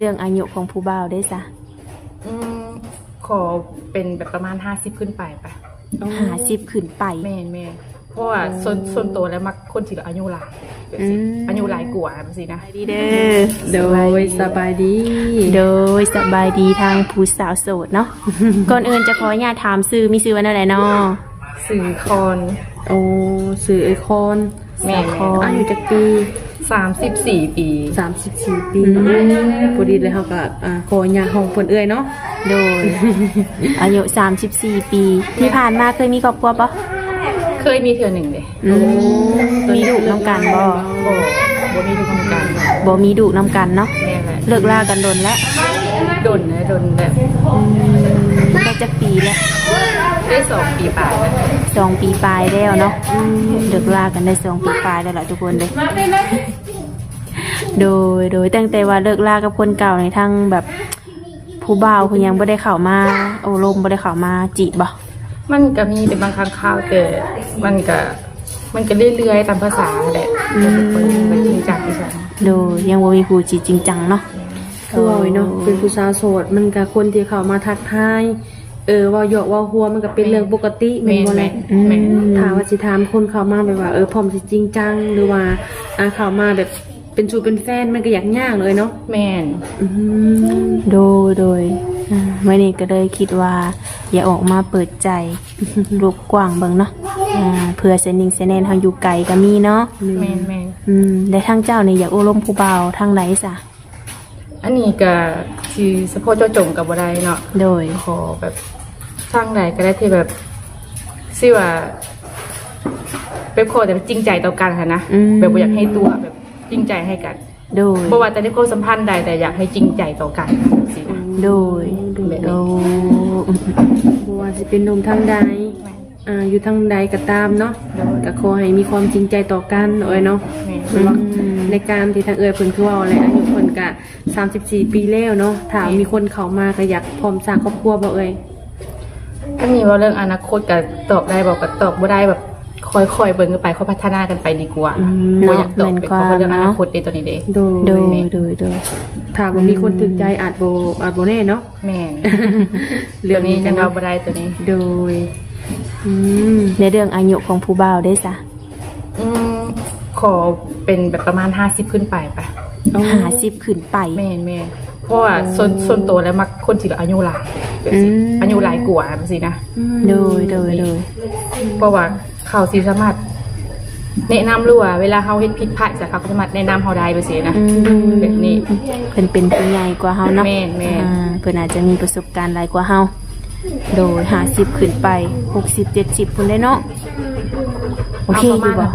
ເລື່ອງອາຍຸຂອງຜູ້ບ່າວເດ້ຊະ? ອືມ ຂໍເປັນແບບປະມານຫ້າສິບຂຶ້ນໄປປະ. ໂອ້ ຫ້າສິບຂຶ້ນໄປ. ແມ່ນໆ ເພາະວ່າ ໂອ້ ສ່ວນ ສ່ວນໂຕແລ້ວມັກຄົນທີ່ແບບອາຍຸຫຼາຍ ອືມ ອາຍຸຫຼາຍກວ່າຈັ່ງຊີ້ນະ. ສະບາຍດີເດີ. ໂດຍ ສະບາຍດີ ສະບາຍດີ. ໂດຍ ສະບາຍດີທາງຜູ້ສາວໂສດເນາະ. ກ່ອນອື່ນຈະຂໍອະນຸຍາດຖາມຊື່ ມີຊື່ວ່າແນວໃດເນາະ? ຊື່ຄອນ. ໂອ້ ຊື່ເອື້ອຍຄອນ. ແມ່ນໆ. ອາຍຸຈັກປີ? ສາມສິບສີ່ປີ. ສາມສິບສີ່ປີ. ອືມ ພໍດີເລີຍ ເຮົາກໍ ອ່າ ຂໍອະນຸຍາດຮ້ອງເພິ່ນເອື້ອຍເນາະ. ໂດຍ ອາຍຸສາມສິບສີ່ປີ. ທີ່ຜ່ານມາເຄີຍມີຄອບຄົວບໍ່? ເຄີຍມີເທື່ອໜຶ່ງເດ້. ອືມ ມີລູກນຳກັນບໍ່? ບໍ່ ບໍ່ມີລູກນຳກັນ. ບໍ່ມີລູກນຳກັນເນາະ. ແມ່ນແຫຼະ. ເລີກລາກັນດົນແລ້ວ? ດົນແລ້ວ ດົນແລ້ວ. ອືມ ໄດ້ຈັກປີແລ້ວ? ໄດ້ສອງປີປາຍແລ້ວ. ສອງປີປາຍແລ້ວເນາະ. ອືມ ເລີກລາກັນໄດ້ສອງປີປາຍແລ້ວລະ ທຸກຄົນເດ້. ໂດຍ ໂດຍ ຕັ້ງແຕ່ວ່າເລີກລາກັບຄົນເກົ່ານີ້ ທັງແບບຜູ້ບ່າວຜູ້ຫຍັງບໍ່ໄດ້ເຂົ້າມາໂອ້ລົມ ບໍ່ໄດ້ເຂົ້າມາຈີບບໍ່? ມັນກໍມີເປັນບາງຄັ້ງຄາວ ແຕ່ມັນກໍ ມັນກໍເລື້ອຍໆຕາມພາສາແຫຼະ. ອືມ ບໍ່ໄດ້ເປັນຄົນທີ່ຈິງຈັງອີ່ຫຍັງ. ໂດຍ ຍັງບໍ່ມີຜູ້ທີ່ຈິງຈັງເນາະ. ຄືວ່າເນາະ ໂອ້ ເປັນຜູ້ສາວໂສດ ມັນກໍຄົນທີ່ເຂົ້າມາທັກທາຍ ເອີ ເວົ້າຢອກເວົ້າຫົວ ມັນກໍເປັນເລື່ອງປົກກະຕິ. ແມ່ນ ແມ່ນບໍ່ແຫຼະ? ອືມ ແມ່ນ ຖ້າວ່າຊິຖາມຄົນເຂົ້າມາແບບວ່າ ເອີ ພ້ອມຊິຈິງຈັງ ຫຼືວ່າ ອ່າ ເຂົ້າມາແບບເປັນຊູ່ເປັນແຟນ ມັນກໍຍາກຍາກເລີຍເນາະ. ແມ່ນ. ອືມ ໂດຍ ໂດຍ ອ່າ ມື້ນີ້ກໍເລີຍຄິດວ່າ ຢາກອອກມາເປີດໃຈໂລກກວ້າງເບິ່ງເນາະ. ອ່າ ເພື່ອສະໜິງສະແໜ້ນ ເຮົາຢູ່ໄກກໍມີເນາະ. ແມ່ນ ແມ່ນ ອືມ ແລະ ທາງເຈົ້ານີ້ຢາກໂອ້ລົມຜູ້ບ່າວທາງໃດຊະ? ອັນນີ້ກະຊິສະເພາະເຈາະຈົງກະບໍ່ໄດ້ເນາະ. ໂດຍ ຂໍແບບທາງໃດກະໄດ້ທີ່ແບບ ຊິວ່າ ແບບຂໍແຕ່ຈິງໃຈຕໍ່ກັນຫັ້ນນະ. ອືມ ແບບບໍ່ຢາກໃຫ້ຕົວະ ແບບຈິງໃຈໃຫ້ກັນ. ໂດຍ ບໍ່ວ່າແຕ່ໃນຄວາມສຳພັນໃດ ແຕ່ຢາກໃຫ້ຈິງໃຈຕໍ່ກັນຊີ້ນະ. ໂດຍ ໂດຍ ແບບນີ້ ໂອ້ ບໍ່ວ່າຊິເປັນໜຸ່ມທາງໃດ ແມ່ນ ອ່າ ຢູ່ທາງໃດກໍຕາມເນາະ. ໂດຍ ກໍຂໍໃຫ້ມີຄວາມຈິງໃຈຕໍ່ກັນເອື້ອຍເນາະ. ແມ່ນ ເພາະວ່າ ອືມ ໃນການທີ່ທາງເອື້ອຍເພິ່ນຄືເວົ້າແຫຼະ ອາຍຸເພິ່ນກະສາມສິບສີ່ປີແລ້ວເນາະ. ຖ້າ ແມ່ນ ມີຄົນເຂົ້າມາກໍຢາກພ້ອມສ້າງຄອບຄົວບໍ່ເອື້ອຍ? ອັນນີ້ເວົ້າເລື່ອງອະນາຄົດກໍຕອບໄດ້ບໍ່? ກໍຕອບບໍ່ໄດ້ ແບບຄ່ອຍໆເບິ່ງກັນໄປ ຄ່ອຍພັດທະນາກັນໄປດີກວ່າ. ອືມ ບໍ່ຢາກຕອບເນາະ ເປັນຄວາມເລື່ອງອະນາຄົດເດ້ຕອນນີ້ເດ້. ໂດຍ ໂດຍ ໂດຍ ໂດຍ ໂດຍ ຖ້າບໍ່ມີຄົນຖືກໃຈ ອືມ ອາດບໍ່ ອາດບໍ່ແນ່ເນາະ. ແມ່ນ ເລື່ອງນີ້ຍັງເວົ້າບໍ່ໄດ້ໂຕນີ້. ໂດຍ ອືມ ໃນເລື່ອງອາຍຸຂອງຜູ້ບ່າວເດ້ຊະ? ອືມ ຂໍເປັນແບບປະມານຫ້າສິບຂຶ້ນໄປປະ. ໂອ້ ຫ້າສິບຂຶ້ນໄປ. ແມ່ນໆ ເພາະວ່າ ໂອ້ ສ່ວນ ສ່ວນໂຕແລ້ວມັກຄົນທີ່ແບບອາຍຸຫຼາຍ ອືມ ອາຍຸຫຼາຍກວ່າຈັ່ງຊີ້ນະ. ອືມ ໂດຍ ໂດຍ ໂດຍ ເພາະວ່າ ເຂົາຊິສາມາດແນະນຳ ຫຼືວ່າເວລາເຮົາເຮັດຜິດພາດ ເຂົາກໍສາມາດແນະນຳເຮົາໄດ້ ແບບຊີ້ນະ. ອືມ ແບບນີ້ ເພິ່ນເປັນຜູ້ໃຫຍ່ກວ່າເຮົາເນາະ. ແມ່ນໆ ອ່າ ເພິ່ນອາດຈະມີປະສົບການຫຼາຍກວ່າເຮົາ. ໂດຍ ຫ້າສິບຂຶ້ນໄປ ຫົກສິບ ເຈັດສິບພຸ້ນເດ້ເນາະ. ໂອເຄຢູ່ບໍ່? ເອົາ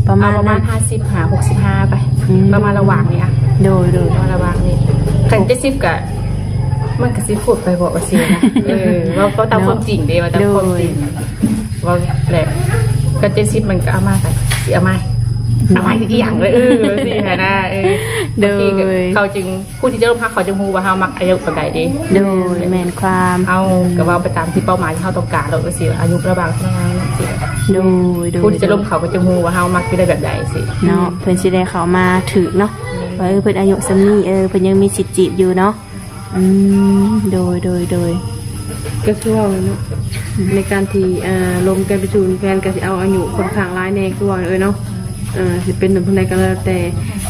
ປະມານ ປະມານ ປະມານຫ້າສິບຫາຫົກສິບຫ້າໄປ. ອືມ ປະມານລະຫວ່າງນີ້ອະ. ໂດຍໆ ປະມານລະຫວ່າງນີ້. ຄັນເຈັດສິບກະ ມັນກະຊິໂພດໄປບໍ ວ່າຊີ້ນະ. ເອີ ເວົ້າ ເວົ້າຕາມ ເນາະ ຄວາມຈິງເດ້ ວ່າຕາມ ໂດຍ ຄວາມຈິງ. ເວົ້າແຫຼະ ກໍເຈັດສິບມັນກໍເອົາມາ ກໍຊິເອົາມາ ເອົາມາອີກຢ່າງເລີຍ ເອີ ຈັ່ງຊີ້ຫັ້ນນະ. ເອີ ໂດຍ ບາງທີກໍເຂົາຈຶ່ງ ຜູ້ທີ່ຈະລົມຮັກ ເຂົາຈຶ່ງຮູ້ວ່າເຮົາມັກອາຍຸປານໃດເດ້. ໂດຍ ແມ່ນຄວາມ ເຮົາກໍເວົ້າໄປຕາມທີ່ເປົ້າໝາຍທີ່ເຮົາຕ້ອງການໂລດ ວ່າຊິອາຍຸລະຫວ່າງເທົ່ານັ້ນ. ໂດຍ ໂດຍ ຜູ້ທີ່ຈະລົມເຂົາກໍຈຶ່ງຮູ້ວ່າເຮົາມັກຢູ່ໃນແບບໃດຊີ້ເນາະ. ອືມ ເພິ່ນຊິໄດ້ເຂົ້າມາຖືກເນາະ ແມ່ນ ວ່າ ເອີ ເພິ່ນອາຍຸສ່ຳນີ້ ເອີ ເພິ່ນຍັງມີສິດຈີບຢູ່ເນາະ. ອືມ ໂດຍ ໂດຍ ໂດຍ ກໍຄືວ່າເນາະ ໃນການທີ່ ອ່າ ລົມກັນເປັນຊູ່ເປັນແຟນ ກໍຊິເອົາອາຍຸຂ້ອນຂ້າງຫຼາຍແດ່ ຄືວ່າເອີຍເນາະ. ເອີ ຊິເປັນແບບໃດກໍແລ້ວແຕ່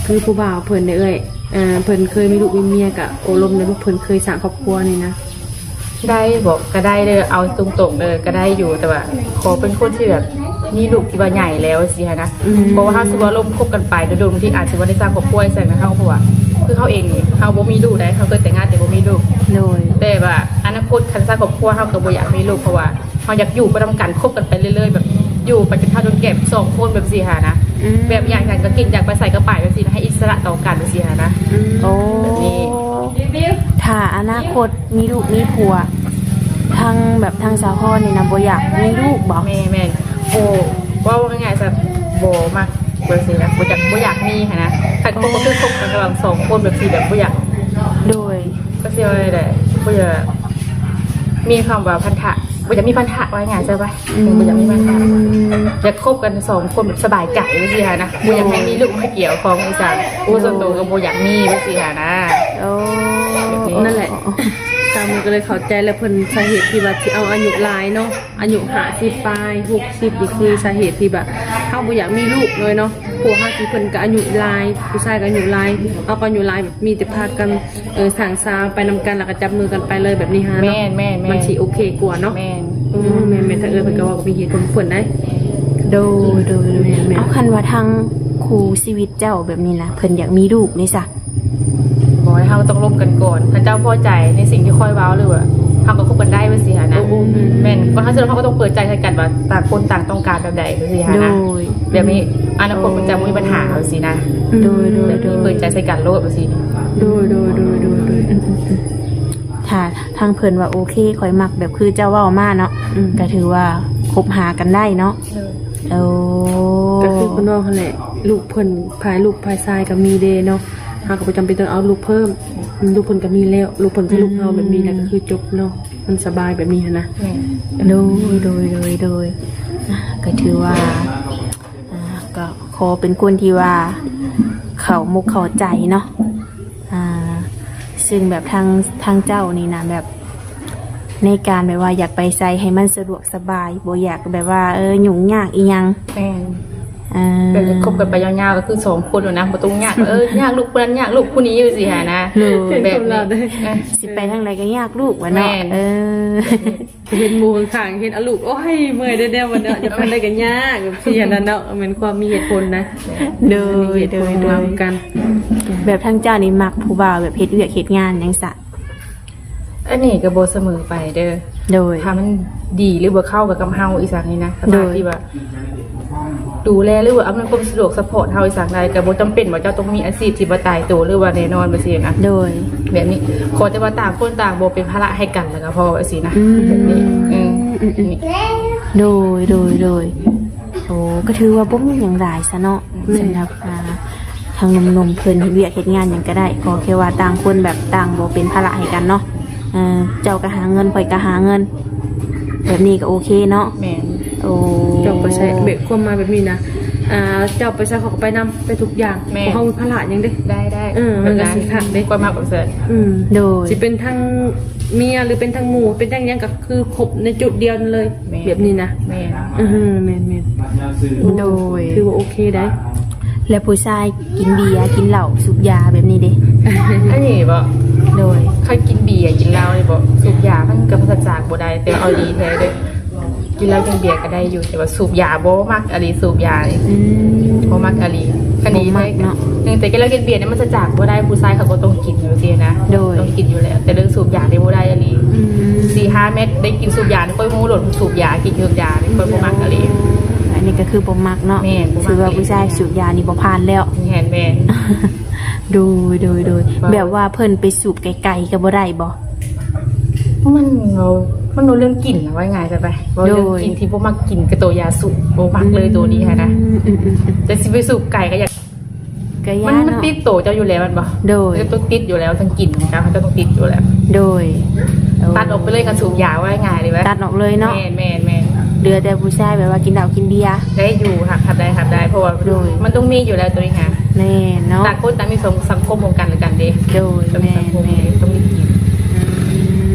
ຄືຜູ້ບ່າວເພິ່ນເດ້ເອີຍ ເພິ່ນເຄີຍມີລູກມີເມຍ ກໍໂອ້ລົມໄດ້ບໍ່ ເພິ່ນເຄີຍສ້າງຄອບຄົວນີ້ນະ? ໄດ້ບໍ? ກໍໄດ້ເດີ ເອົາຕົງໆເດີ ກໍໄດ້ຢູ່ ແຕ່ວ່າຂໍເປັນຄົນທີ່ແບບມີລູກທີ່ວ່າໃຫຍ່ແລ້ວຊີ້ຫັ້ນນະ. ອືມ ເພາະວ່າເຮົາຊິວ່າລົມຄົບກັນໄປໂດຍ ໂດຍທີ່ອາດຊິບໍ່ໄດ້ສ້າງຄອບຄົວໃສ່ນະເຮົາ ເພາະວ່າຄືເຮົາເອງນີ້ ເຮົາບໍ່ມີລູກໃດ ເຮົາເຄີຍແຕ່ງງານແຕ່ບໍ່ມີລູກ. ໂດຍ ແຕ່ວ່າອະນາຄົດຄັນສ້າງຄອບຄົວ ເຮົາກໍບໍ່ຢາກມີລູກ ເພາະວ່າເຮົາຢາກຢູ່ໄປນຳກັນ ຄົບກັນໄປເລື້ອຍໆ ແບບຢູ່ໄປຈົນເຖົ້າຈົນແກ່ສອງຄົນແບບຊີ້ຫັ້ນນະ. ອືມ ແບບຢາກຫຍັງກໍກິນ ຢາກໄປໃສກໍໄປແບບຊີ້ນະ ໃຫ້ອິດສະຫຼະຕໍ່ກັນແບບຊີ້ຫັ້ນນະ. ອືມ ໂອ້ ແບບນີ້ ຖ້າອະນາຄົດມີລູກມີຜົວ ທາງແບບທາງສາວພອນນີ້ນະ ບໍ່ຢາກມີລູກບໍ? ແມ່ນໆ ໂອ້ ເວົ້າງ່າຍໆຊະ ບໍ່ມັກແບບຊີ້ນະ ບໍ່ຢາກ ບໍ່ຢາກມີຫັ້ນນະ. ຄັນຄົບກໍຄືຄົບກັນລະຫວ່າງສອງຄົນແບບຊີ້ ແບບບໍ່ຢາກ ໂດຍ ກໍຊິວ່າໄດ້ ບໍ່ຢາກມີຄຳວ່າພັນທະ ບໍ່ຢາກມີພັນທະ ວ່າງ່າຍຊະວ່າ. ອືມ ບໍ່ຢາກມີພັນທະ ຢາກຄົບກັນສອງຄົນແບບສະບາຍໃຈຈັ່ງຊີ້ຫັ້ນນະ. ໂດຍ ບໍ່ຢາກໃຫ້ມີລູກມາກ່ຽວຂ້ອງອີ່ຫຍັງ. ໂອ້ ໂດຍ ສ່ວນໂຕກໍບໍ່ຢາກມີຈັ່ງຊີ້ຫັ້ນນະ. ໂອ້ ສາວເມຍກໍເລີຍເຂົ້າໃຈແລ້ວ ເພິ່ນສາເຫດທີ່ວ່າຊິເອົາອາຍຸຫຼາຍເນາະ ອາຍຸຫ້າສິບປາຍ ຫົກສິບ ນີ້ຄືສາເຫດທີ່ແບບເຮົາບໍ່ຢາກມີລູກເລີຍເນາະ ພວກເຮົາທີ່ເພິ່ນກໍອາຍຸຫຼາຍ ຜູ້ຊາຍກໍອາຍຸຫຼາຍ ເຮົາກໍອາຍຸຫຼາຍ ແບບມີແຕ່ພາກັນ ເອີ ສ້າງສາໄປນຳກັນ ແລ້ວກໍຈັບມືກັນໄປເລີຍແບບນີ້ຫັ້ນເນາະ ແມ່ນໆໆ ມັນຊິໂອເຄກວ່າເນາະ ແມ່ນ ເອີ ແມ່ນໆ ທາງເອື້ອຍເພິ່ນກໍເວົ້າມີເຫດຜົນຂອງເພິ່ນໄດ໋. ໂດຍ ໂດຍ ໂດຍ ແມ່ນໆ ເອົາ ຄັນວ່າທາງຄູ່ຊີວິດເຈົ້າແບບນີ້ນະ ເພິ່ນຢາກມີລູກນີ້ຊະ? ບໍ່ ເຮົາຕ້ອງລົມກັນກ່ອນ ຄັນເຈົ້າພໍໃຈໃນສິ່ງທີ່ຂ້ອຍເວົ້າ ຫຼືວ່າເຮົາກໍຄົບກັນໄດ້ ວ່າຊີ້ຫັ້ນນະ ໂອ້ ແມ່ນ ແມ່ນ ກ່ອນເຮົາຊິລົມ ເຮົາກໍຕ້ອງເປີດໃຈໃສ່ກັນວ່າຕ່າງຄົນຕ່າງຕ້ອງການແບບໃດ ວ່າຊີ້ຫັ້ນນະ ໂດຍ ແບບນີ້ ອະນາຄົດມັນຈະບໍ່ມີບັນຫາ ໂອ້ ວ່າຊີ້ນະ ໂດຍ ໂດຍ ແບບນີ້ ໂດຍ ເປີດໃຈໃສ່ກັນໂລດ ວ່າຊີ້ ໂດຍ ໂດຍ ໂດຍ ໂດຍ ໂດຍ ອືມ ອືມ ອືມ ຖ້າທາງເພິ່ນວ່າໂອເຄ ຂ້ອຍມັກແບບຄືເຈົ້າເວົ້າມາເນາະ ອືມ ກໍຖືວ່າຄົບຫາກັນໄດ້ເນາະ ໂດຍ ໂອ້ ກໍຄືເພິ່ນເວົ້າຫັ້ນແຫຼະ ລູກເພິ່ນ ຝ່າຍລູກຝ່າຍຊາຍກໍມີເດ້ເນາະ ເຮົາກໍບໍ່ຈຳເປັນຕ້ອງເອົາລູກເພີ່ມ ລູກເພິ່ນກໍມີແລ້ວ ລູກເພິ່ນຄືລູກເຮົາ ອືມ ແບບນີ້ນະ ກໍຄືຈົບເນາະ ມັນສະບາຍແບບນີ້ຫັ້ນນະ ແມ່ນ ໂດຍ ໂດຍ ໂດຍ ໂດຍ ອ່າ ກໍຖືວ່າ ອ່າ ກໍຂໍເປັນຄົນທີ່ວ່າເຂົ້າມົກເຂົ້າໃຈເນາະ ອ່າ ຊຶ່ງແບບທາງ ທາງເຈົ້ານີ້ນະ ແບບໃນການແບບວ່າຢາກໄປໃສໃຫ້ມັນສະດວກສະບາຍ ບໍ່ຢາກແບບວ່າ ເອີ ຫຍຸ້ງຍາກອີ່ຫຍັງ ແມ່ນ ເອີ ແບບຄົບກັນໄປຍາວໆ ກໍຄືສອງຄົນໂລດນະ ບໍ່ຕ້ອງຍາກ ເອີ ຍາກລູກຜູ້ນັ້ນ ຍາກລູກຜູ້ນີ້ ຈັ່ງຊີ້ຫັ້ນນະ ໂດຍ ແບບນີ້ ເອີ ຊິໄປທາງໃດກໍຍາກລູກວ່າເນາະ ແມ່ນ ເອີ ເຫັນໝູ່ຂ້າງໆ ເຫັນເອົາລູກ ໂອ້ຍ ເມື່ອຍແທ້ໆ ວ່າເນາະ ຢາກໄປທາງໃດກໍຍາກ ຈັ່ງຊີ້ຫັ້ນນະເນາະ ແມ່ນຄວາມມີເຫດຜົນນະ ໂດຍ ມີເຫດຜົນ ໂດຍ ຂອງເຮົາຄືກັນ ແບບທາງເຈົ້ານີ້ມັກຜູ້ບ່າວແບບເຮັດວຽກເຮັດງານຫຍັງຊະ? ອັນນີ້ກໍບໍ່ສະເໝີໄປເດີ ໂດຍ ຖ້າມັນດີ ຫຼື ບໍ່ເຂົ້າກັບເຮົາອີ່ສັງນີ້ນະ ສະພາບ ໂດຍ ທີ່ວ່າດູແລ ຫຼືວ່າອຳນວຍຄວາມສະດວກ ຊັບພອດເຮົາອີ່ສັງໄດ້ ກໍບໍ່ຈຳເປັນວ່າເຈົ້າຕ້ອງມີອາຊີບທີ່ວ່າຕາຍໂຕ ຫຼືວ່າແນ່ນອນ ວ່າຊີ້ນະ ໂດຍ ແບບນີ້ ຂໍແຕ່ວ່າຕ່າງຄົນຕ່າງບໍ່ເປັນພາລະໃຫ້ກັນ ແລ້ວກໍພໍ ວ່າຊີ້ນະ ອືມ ແບບນີ້ ອືມ ອືມ ອືມ ໂດຍ ໂດຍ ໂດຍ ໂອ້ ກໍຖືວ່າບໍ່ມີຫຍັງຫຼາຍຊະເນາະ ແມ່ນ ສຳລັບ ອ່າ ທາງໜຸ່ມໆ ເພິ່ນເຮັດວຽກເຮັດງານຫຍັງກໍໄດ້ ຂໍແຄ່ວ່າຕ່າງຄົນແບບຕ່າງບໍ່ເປັນພາລະໃຫ້ກັນເນາະ ເອີ ເຈົ້າກໍຫາເງິນ ຂ້ອຍກໍຫາເງິນ ແບບນີ້ກໍໂອເຄເນາະ ແມ່ນ ໂອ້ ເຈົ້າໄປໃສ ແບບຄວາມໝາຍແບບນີ້ນະ ອ່າ ເຈົ້າໄປໃສ ຂ້ອຍກໍໄປນຳ ໄປທຸກຢ່າງ ແມ່ນ ບໍ່ເຮົາມີພາລະຫຍັງເດ້ ໄດ້ໆ ເອີ ມັນກໍຊິຄັກເດ້ ຂ້ອຍມັກແບບຊັ້ນ ອືມ ໂດຍ ຊິເປັນທັງເມຍ ຫຼື ເປັນທັງໝູ່ ເປັນທັງຫຍັງກໍ ຄືຄົບໃນຈຸດດຽວນັ້ນເລີຍ ແມ່ນ ແບບນີ້ນະ ແມ່ນ ເອີ ແມ່ນໆ ໂດຍ ຖືວ່າໂອເຄໄດ໋ ແລ້ວຜູ້ຊາຍກິນເບຍ ກິນເຫຼົ້າ ສູບຢາແບບນີ້ເດ? ອັນນີ້ບໍ? ໂດຍ ຄັນກິນເບຍ ກິນເຫຼົ້ານີ້ບໍ? ສູບຢາມັນກໍປາສະຈາກບໍ່ໄດ້ ແຕ່ເອົາດີແທ້ເດີ ກິນເຫຼົ້າກິນເບຍກໍໄດ້ຢູ່ ແຕ່ວ່າສູບຢາບໍ່ມັກອີ່ຫຼີ ສູບຢານີ້ ອືມ ບໍ່ມັກອີ່ຫຼີ ຄັນດີແທ້ ບໍ່ມັກເນາະ ເອີ ແຕ່ກິນເຫຼົ້າກິນເບຍນີ້ມັນສະຈາກບໍ່ໄດ້ ຜູ້ຊາຍເຂົາກໍຕ້ອງກິນ ຈັ່ງຊີ້ນະ ໂດຍ ຕ້ອງກິນຢູ່ແລ້ວ ແຕ່ເລື່ອງສູບຢານີ້ບໍ່ໄດ້ອີ່ຫຼີ ອືມ ສີ່ຫ້າເມັດ ໄດ້ກິນສູບຢານີ້ ຂ້ອຍຮູ້ໂລດ ສູບຢາ ກິນສູບຢານີ້ ຂ້ອຍບໍ່ມັກອີ່ຫຼີ ອັນນີ້ກໍຄືບໍ່ມັກເນາະ ແມ່ນ ບໍ່ມັກ ຄືວ່າຜູ້ຊາຍສູບຢານີ້ບໍ່ຜ່ານແລ້ວ ແມ່ນໆ ໂດຍ ໂດຍ ໂດຍ ແບບວ່າເພິ່ນໄປສູບໄກໆກໍບໍ່ໄດ້ບໍ? ມັນ ມັນເວົ້າເລື່ອງກິນນະ ເວົ້າງ່າຍຊະໄປ ເວົ້າເລື່ອງກິນ ໂດຍ ທີ່ບໍ່ມັກກິນ ກໍໂຕຢາສູບ ບໍ່ມັກເລີຍ ອືມ ໂຕນີ້ຫັ້ນນະ ອືມໆໆ ແຕ່ຊິໄປສູບໄກກໍຢາກ ກໍຢ່າ ມັນ ມັນ ເນາະ ຕິດໂຕເຈົ້າຢູ່ແລ້ວແມ່ນບໍ່? ໂດຍ ເຈົ້າຕ້ອງຕິດຢູ່ແລ້ວ ທັງກິນ ເຈົ້າ ເຈົ້າຕ້ອງຕິດຢູ່ແລ້ວ ໂດຍ ຕັດອອກໄປເລີຍ ຄັນສູບຢາ ເວົ້າງ່າຍໆເລີຍ ຕັດອອກເລີຍເນາະ ແມ່ນໆໆ ເຫຼືອແຕ່ຜູ້ຊາຍແບບວ່າກິນເຫຼົ້າກິນເບຍ ໄດ້ຢູ່ ຮັບ ຮັບໄດ້ ຮັບໄດ້ ເພາະວ່າ ໂດຍ ມັນຕ້ອງມີຢູ່ແລ້ວໂຕນີ້ຫາ ແມ່ນເນາະ ຕ່າງຄົນຕ່າງມີສັງ ສັງຄົມຂອງກັນແລະກັນເດ້ ໂດຍ ຕ້ອງມີສັງຄົມ ແມ່ນໆ ຕ້ອງມີກິນ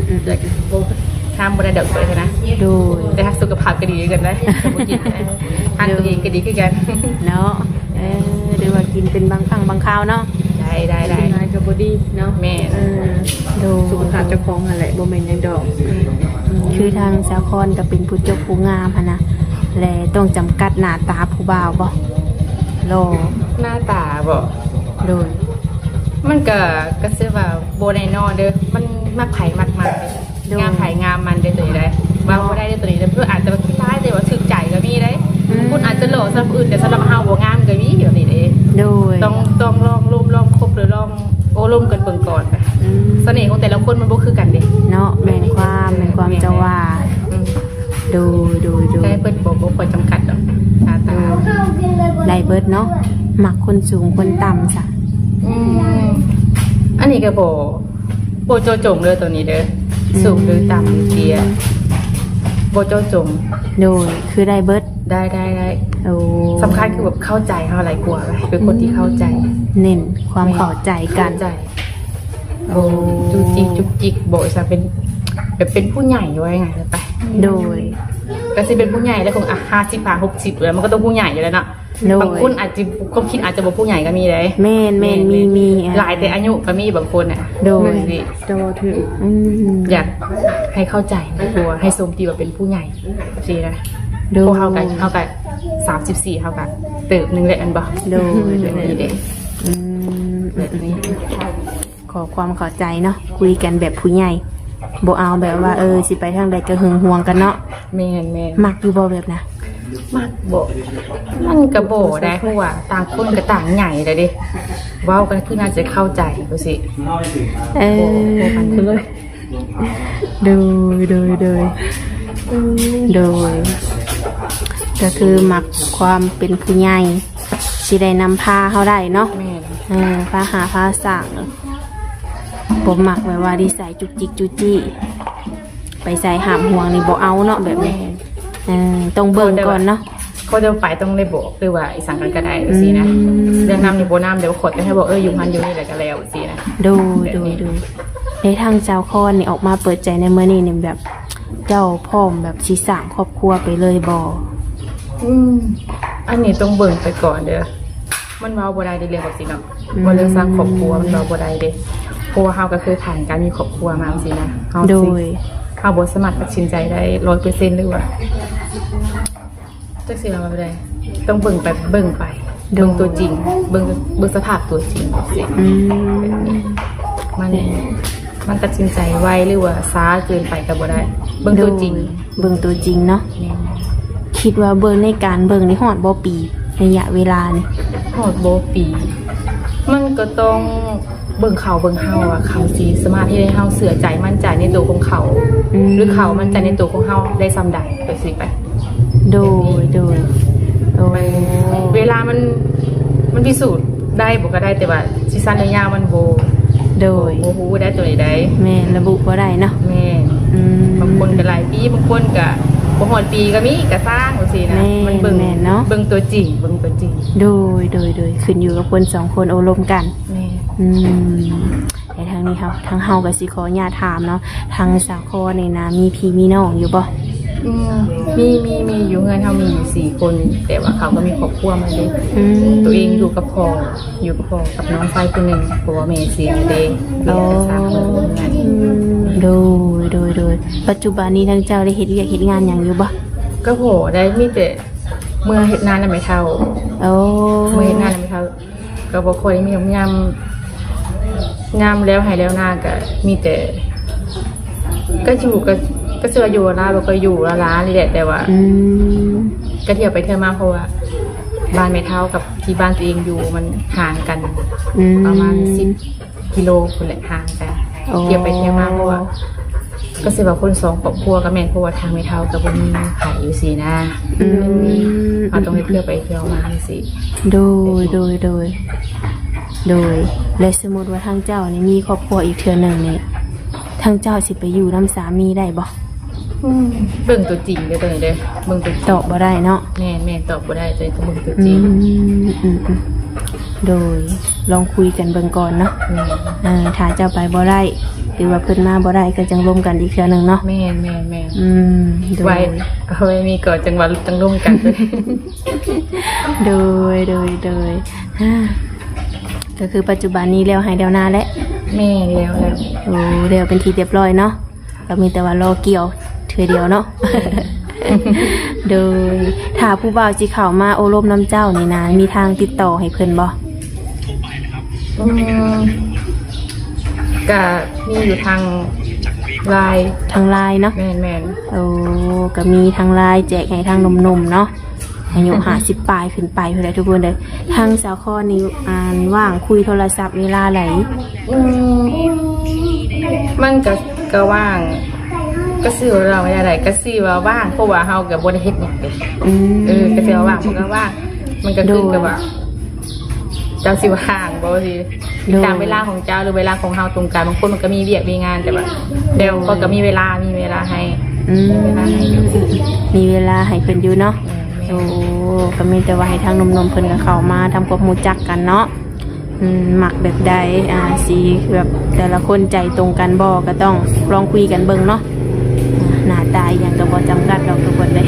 ອືມໆໆ ແຕ່ກໍບໍ່ ຫ້າມບໍ່ໄດ້ດອກໂຕນີ້ນະ ໂດຍ ແຕ່ຮັກສຸຂະພາບກໍດີຄືກັນໄດ໋ ບໍ່ກິນ ຮັກໂຕເອງກໍດີຄືກັນ ເນາະ ເອີ ຫຼືວ່າກິນເປັນບາງຄັ້ງບາງຄາວເນາະ ໄດ້ໆໆ ກິນຫຼາຍກໍບໍ່ດີເນາະ ແມ່ນ ເອີ ໂດຍ ສຸຂະພາບເຈົ້າຂອງຫັ້ນແຫຼະ ບໍ່ແມ່ນຫຍັງດອກ ອືມ ຄືທາງສາວພອນກໍເປັນຜູ້ຈົບຜູ້ງາມຫັ້ນນະ ແລະຕ້ອງຈຳກັດໜ້າຕາຜູ້ບ່າວບໍ່? ຫຼໍ່ ໜ້າຕາບໍ? ໂດຍ ມັນກໍ ກໍຊິວ່າບໍ່ແນ່ນອນເດີ ມັນມັກໃຜມັກມັນ ໂດຍ ງາມໃຜງາມມັນເດ້ໂຕນີ້ໄດ໋ ເວົ້າບໍ່ໄດ້ເດ້ໂຕນີ້ເດ້ ເພິ່ນອາດຈະວ່າຂີ້ຮ້າຍ ແຕ່ວ່າຖືກໃຈກໍມີເດ້ ອືມ ບາງຄົນອາດຈະຫຼໍ່ສຳລັບຜູ້ອື່ນ ແຕ່ສຳລັບເຮົາບໍ່ງາມກໍມີຢູ່ນີ້ເດ້ ໂດຍ ຕ້ອງ ຕ້ອງລອງລົມລອງຄົບ ຫຼືລອງໂອ້ລົມກັນເບິ່ງກ່ອນ ອືມ ສະເໜ່ຂອງແຕ່ລະຄົນມັນບໍ່ຄືກັນເດ້ ເນາະ ແມ່ນຄວາມ ແມ່ນຄວາມ ແມ່ນ ເຈົ້າວ່າ ອືມ ໂດຍ ໂດຍ ໂດຍ ໄດ້ເບິດ ບໍ່ ບໍ່ຄ່ອຍຈຳກັດດອກ ໜ້າຕາ ໄດ້ເບິດເນາະ ມັກຄົນສູງຄົນຕ່ຳຊະ ອືມ ອັນນີ້ກໍບໍ່ ບໍ່ເຈາະຈົງເດີໂຕນີ້ເດີ ອືມ ສູງຫຼືຕ່ຳເຕີຍ ບໍ່ເຈາະຈົງ ໂດຍ ຄືໄດ້ເບິດ ໄດ້ ໄດ້ ໄດ້ ໂອ້ ສຳຄັນຄືແບບເຂົ້າໃຈເຮົາຫຼາຍກວ່າ ເປັນຄົນທີ່ເຂົ້າໃຈ ອືມ ເນັ້ນຄວາມເຂົ້າໃຈກັນ ແມ່ນ ເຂົ້າໃຈ ໂອ້ ຈູກຈິກຈຸກຈິກ ບໍ່ ຈະເປັນ ແບບເປັນຜູ້ໃຫຍ່ ວ່າງ່າຍໆໄປ. ໂດຍ ກໍຊິເປັນຜູ້ໃຫຍ່ແລ້ວ ຄົງ ອ່ະ ຫ້າສິບຫ້າ ຫົກສິບແລ້ວ ມັນກໍຕ້ອງຜູ້ໃຫຍ່ຢູ່ແລ້ວເນາະ. ໂດຍ ບາງຄົນອາດຈະ ຄວາມຄິດອາດຈະບໍ່ຜູ້ໃຫຍ່ກໍມີເດ້. ແມ່ນໆ ແມ່ນໆ ມີ ມີ ອ່າ ຫຼາຍແຕ່ອາຍຸກໍມີບາງຄົນນະ. ໂດຍ ໂດຍ ອືມ ຢາກໃຫ້ເຂົ້າໃຈໃນຕົວ ໃຫ້ສົມທີ່ວ່າເປັນຜູ້ໃຫຍ່ຊີ້ນະ. ໂດຍ ພວກເຮົາກໍ ເຮົາກໍສາມສິບສີ່ ເຮົາກໍເຕີບໜຶ່ງແລ້ວແມ່ນບໍ່? ໂດຍ ແບບນີ້ເດ້. ອືມ ແບບນີ້ ຂໍຄວາມເຂົ້າໃຈເນາະ ຄຸຍກັນແບບຜູ້ໃຫຍ່ ບໍ່ເອົາແບບວ່າ ເອີ ຊິໄປທາງໃດກໍຫຶງຫວງກັນເນາະ. ແມ່ນໆ ມັກຢູ່ບໍ່ແບບນັ້ນ? ມັກບໍ່? ມັນກໍບໍ່ໄດ້ ເພາະວ່າຕ່າງຄົນກໍຕ່າງໃຫຍ່ແລ້ວເດ້ ເວົ້າກັນຄືໜ້າຈະເຂົ້າໃຈຈັ່ງຊີ້. ເອີ ໂດຍ ໂດຍ ໂດຍ ໂດຍ ກໍຄືມັກຄວາມເປັນຜູ້ໃຫຍ່ ຊິໄດ້ນຳພາເຮົາໄດ້ເນາະ. ແມ່ນ ເອີ ພາຫາພາສ້າງ ບໍ່ມັກແບບວ່ານິໄສຈຸກຈິກຈຸກຈິກ ໄປໃສຫ້າມຫ່ວງນີ້ບໍ່ເອົາເນາະ ແບບນີ້. ແມ່ນ ເອີ ຕ້ອງເບິ່ງກ່ອນເນາະ ເຂົາຈະໄປຕ້ອງໄດ້ບອກ ຫຼືວ່າອີ່ສັງກັນກໍໄດ້ຊີ້ນະ. ອືມ ເລື່ອງນຳນີ້ບໍ່ນຳ ດຽວຂໍແຕ່ໃຫ້ບອກ ເອີ ຢູ່ຫັ້ນຢູ່ນີ້ແລ້ວກໍແລ້ວຊີ້ນະ. ໂດຍ ແບບນີ້ ໂດຍ ໂດຍ ໃນທາງສາວຄອນນີ້ອອກມາເປີດໃຈໃນມື້ນີ້ນີ້ ແບບເຈົ້າພ້ອມແບບຊິສ້າງຄອບຄົວໄປເລີຍບໍ່? ອືມ ອັນນີ້ຕ້ອງເບິ່ງໄປກ່ອນເດີ ມັນເວົ້າບໍ່ໄດ້ເດ້ເລື່ອງແບບຊີ້ເນາະ. ອືມ ວ່າເລື່ອງສ້າງຄອບຄົວມັນເວົ້າບໍ່ໄດ້ເດ້ ເພາະວ່າເຮົາກໍເຄີຍຜ່ານການມີຄອບຄົວມາຈັ່ງຊີ້ນະ. ເຮົາ ໂດຍ ຊິ ເຮົາບໍ່ສາມາດຕັດສິນໃຈໄດ້ຮ້ອຍເປີເຊັນ ຫຼືວ່າ ຈັກຊິເວົ້າແບບໃດ ຕ້ອງເບິ່ງໄປ ເບິ່ງໄປ ໂດຍ ເບິ່ງຕົວຈິງ ເບິ່ງ ເບິ່ງສະພາບຕົວຈິງຈັ່ງຊີ້. ອືມ ມັນ ແມ່ນ ມັນຕັດສິນໃຈໄວ ຫຼືວ່າຊ້າເກີນໄປກໍບໍ່ໄດ້ ເບິ່ງຕົວຈິງ. ໂດຍ ເບິ່ງຕົວຈິງເນາະ. ແມ່ນ ຄິດວ່າເບິ່ງ ໃນການເບິ່ງນີ້ຮອດບໍ່ປີ ໄລຍະເວລານີ້? ຮອດບໍ່ປີ ມັນກໍຕ້ອງເບິ່ງເຂົາເບິ່ງເຮົາວ່າ ເຂົາຊິສາມາດເຮັດໃຫ້ເຮົາເຊື່ອໃຈໝັ້ນໃຈໃນໂຕຂອງເຂົາ ອືມ ຫຼືເຂົາໝັ້ນໃຈໃນໂຕຂອງເຮົາໄດ້ສ່ຳໃດ ຈັ່ງຊີ້ໄປ. ໂດຍ ໂດຍ ໂດຍ ເວລາມັນ ມັນພິສູດໄດ້ບໍ່ກໍໄດ້ ແຕ່ວ່າຊິສັ້ນຫຼືຍາວມັນບໍ່ ໂດຍ ບໍ່ຮູ້ໄດ້ໂຕໃດ. ແມ່ນ ລະບຸບໍ່ໄດ້ເນາະ. ແມ່ນ ອືມ ບາງຄົນກໍຫຼາຍປີ ບາງຄົນກໍບໍ່ຮອດປີກໍມີ ກໍຊ່າງຈັ່ງຊີ້ນະ. ແມ່ນ ມັນເບິ່ງ ແມ່ນເນາະ ເບິ່ງຕົວຈິງ ເບິ່ງຕົວຈິງ. ໂດຍ ໂດຍ ໂດຍ ຂຶ້ນຢູ່ກັບຄົນສອງຄົນໂອ້ລົມກັນ. ແມ່ນ ອືມ ແຕ່ທາງນີ້ເຮົາ ທາງເຮົາກໍຊິຂໍອະນຸຍາດຖາມເນາະ ທາງສາວຄອນນີ້ນະ ມີພີ່ມີນ້ອງຢູ່ບໍ່? ອືມ ມີ ມີ ມີຢູ່ ເຮືອນເຮົາມີຢູ່ສີ່ຄົນ ແຕ່ວ່າເຂົາກໍມີຄອບຄົວໝົດເດ້. ອືມ ຕົວເອງຢູ່ກັບພໍ່ ຢູ່ກັບພໍ່ກັບນ້ອງຊາຍຜູ້ໜຶ່ງ ເພາະວ່າແມ່ເສຍແລ້ວເດ້. ໂອ້ ເຮັດສາງຄົນເຮືອນ. ໂດຍ ໂດຍ ໂດຍ ປັດຈຸບັນນີ້ທາງເຈົ້າໄດ້ເຮັດວຽກເຮັດງານຫຍັງຢູ່ບໍ່? ກໍບໍ່ໄດ້ ມີແຕ່ເມືອເຮັດນານຳແມ່ເຖົ້າ. ໂອ້ ເມືອເຮັດນານຳແມ່ເຖົ້າ ກໍບໍ່ຄ່ອຍມີຍາມ ຍາມແລ້ວໄຮ່ແລ້ວນາ ກໍມີແຕ່ ກໍຢູ່ ກໍ ກໍຊິວ່າຢູ່ລາວ ແລ້ວກໍຢູ່ລາວໆນີ້ແຫຼະ ແຕ່ວ່າ ອືມ ກໍທ່ຽວໄປທ່ຽວມາ ເພາະວ່າບ້ານແມ່ເຖົ້າກັບທີ່ບ້ານຕົວເອງຢູ່ມັນຫ່າງກັນ ອືມ ປະມານສິບກິໂລພຸ້ນແຫຼະ ຫ່າງກັນ. ໂອ້ ທ່ຽວໄປທ່ຽວມາ ເພາະວ່າ ກໍຊິວ່າຄົນສອງຄອບຄົວກໍແມ່ນ ເພາະວ່າທາງແມ່ເຖົ້າກໍບໍ່ມີໃຜຈັ່ງຊີ້ນະ. ອືມ ເຮົາຕ້ອງໄດ້ທ່ຽວໄປທ່ຽວມາຈັ່ງຊີ້. ໂດຍ ໂດຍ ໂດຍ ໂດຍ ແລະ ສົມມຸດວ່າທາງເຈົ້ານີ້ມີຄອບຄົວອີກເທື່ອໜຶ່ງນີ້ ທາງເຈົ້າຊິໄປຢູ່ນຳສາມີໄດ້ບໍ່? ອືມ ເບິ່ງຕົວຈິງເດີ ຕົວນີ້ເດີ ເບິ່ງຕົວຈິງ. ຕອບບໍ່ໄດ້ເນາະ. ແມ່ນໆ ຕອບບໍ່ໄດ້ ຕົວນີ້ຕ້ອງເບິ່ງຕົວຈິງ. ອືມ ອືມ ອືມ ໂດຍ ລອງຄຸຍກັນເບິ່ງກ່ອນເນາະ. ແມ່ນ ເອີ ຖ້າເຈົ້າໄປບໍ່ໄດ້ ຫຼືວ່າເພິ່ນມາບໍ່ໄດ້ ກໍຈັ່ງລົມກັນອີກເທື່ອໜຶ່ງເນາະ. ແມ່ນໆໆ ອືມ ໂດຍ ໄວ້ ເອົາໄວ້ມີກໍຈັ່ງວ່າຈັ່ງລົມກັນ. ໂດຍ ໂດຍ ໂດຍ ກໍຄືປັດຈຸບັນນີ້ແລ້ວໄຮ່ແລ້ວນາແລ້ວ? ແມ່ນ ແລ້ວ ແລ້ວ. ໂອ້ ແລ້ວເປັນທີ່ຮຽບຮ້ອຍເນາະ. ກໍມີແຕ່ວ່າລໍກ່ຽວເທື່ອດຽວເນາະ. ໂດຍ ຖ້າຜູ້ບ່າວຊິເຂົ້າມາໂອ້ລົມນຳເຈົ້ານີ້ນະ ມີທາງຕິດຕໍ່ໃຫ້ເພິ່ນບໍ່? ອືມ ກະມີຢູ່ທາງລາຍ. ທາງລາຍເນາະ. ແມ່ນໆ ໂອ້ ກະມີທາງລາຍແຈກໃຫ້ທາງໜຸ່ມໆເນາະ ອາຍຸຫ້າສິບປາຍຂຶ້ນໄປພຸ້ນແຫຼະທຸກຄົນເດີ. ທາງສາວຄອນນີ້ ອັນ ວ່າງຄຸຍໂທລະສັບເວລາໃດ? ອືມ ມັນກະ ກໍວ່າງ ກໍຊິວ່າເວລາໃດ ກໍຊິວ່າວ່າງ ເພາະວ່າເຮົາກໍບໍ່ໄດ້ເຮັດຫຍັງເດ້. ອືມ ເອີ ກໍຊິວ່າວ່າງ ມັນກໍວ່າງ ມັນກໍຄືກັບວ່າ ເຈົ້າຊິວ່າງບໍ່ຊິ ໂດຍ ຕາມເວລາຂອງເຈົ້າ ຫຼືເວລາຂອງເຮົາຕົງກັນ. ບາງຄົນມັນກໍມີວຽກມີງານ ແຕ່ວ່າ ໂດຍ ດຽວຂ້ອຍກໍມີເວລາ ມີເວລາໃຫ້. ອືມ ມີເວລາໃຫ້ຢູ່ ມີເວລາໃຫ້ເພິ່ນຢູ່ເນາະ. ແມ່ນໆ ໂອ້ ກໍມີແຕ່ວ່າໃຫ້ທາງໜຸ່ມໆເພິ່ນກໍເຂົ້າມາທຳຄວາມຮູ້ຈັກກັນເນາະ. ອືມ ມັກແບບໃດ ອ່າ ຊິແບບແຕ່ລະຄົນໃຈຕົງກັນບໍ່ ກໍຕ້ອງລອງຄຸຍກັນເບິ່ງເນາະ. ອ່າ ໜ້າຕາອີ່ຫຍັງກໍບໍ່ຈຳກັດດອກທຸກຄົນເດ້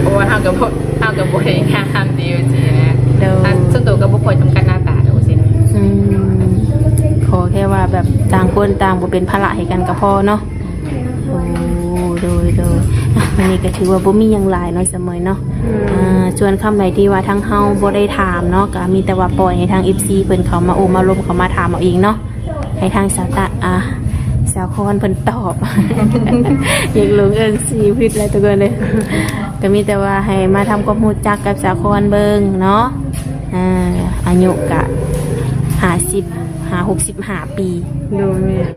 ເພາະວ່າເຮົາກໍບໍ່ ເຮົາກໍບໍ່ໄດ້ງາມດີວ່າຊີ້ນະ. ໂດຍ ອ່າ ສ່ວນຕົວກໍບໍ່ຄ່ອຍຈຳກັດໜ້າຕາດອກຊີ້ນະ. ອືມ ຂໍແຄ່ວ່າແບບຕ່າງຄົນຕ່າງບໍ່ເປັນພາລະໃຫ້ກັນກໍພໍເນາະ. ໂອ້ ໂດຍ ໂດຍ ອ່ະ ມື້ນີ້ກໍຖືວ່າບໍ່ມີຫຍັງຫຼາຍເນາະ ສະເໝີຍເນາະ. ອືມ ອ່າ ສ່ວນຄຳໃດທີ່ວ່າທາງເຮົາບໍ່ໄດ້ຖາມເນາະ ກໍມີແຕ່ວ່າປ່ອຍໃຫ້ທາງເອັຟຊີເພິ່ນເຂົ້າມາໂອ້ມາລົມ ເຂົ້າມາຖາມເອົາເອງເນາະ ໃຫ້ທາງສາວຕະ ອ່າ ສາຄອນເພິ່ນຕອບ. ຢາກລົງເອີ້ນຊື່ຜິດແລ້ວທຸກຄົນເດີ. ກໍມີແຕ່ວ່າໃຫ້ມາທຳຄວາມຮູ້ຈັກກັບສາຄອນເບິ່ງເນາະ. ອ່າ ອາຍຸກະຫ້າສິບ ຫ້າ ຫົກສິບຫ້າປີ. ໂດຍ ແມ່ນ.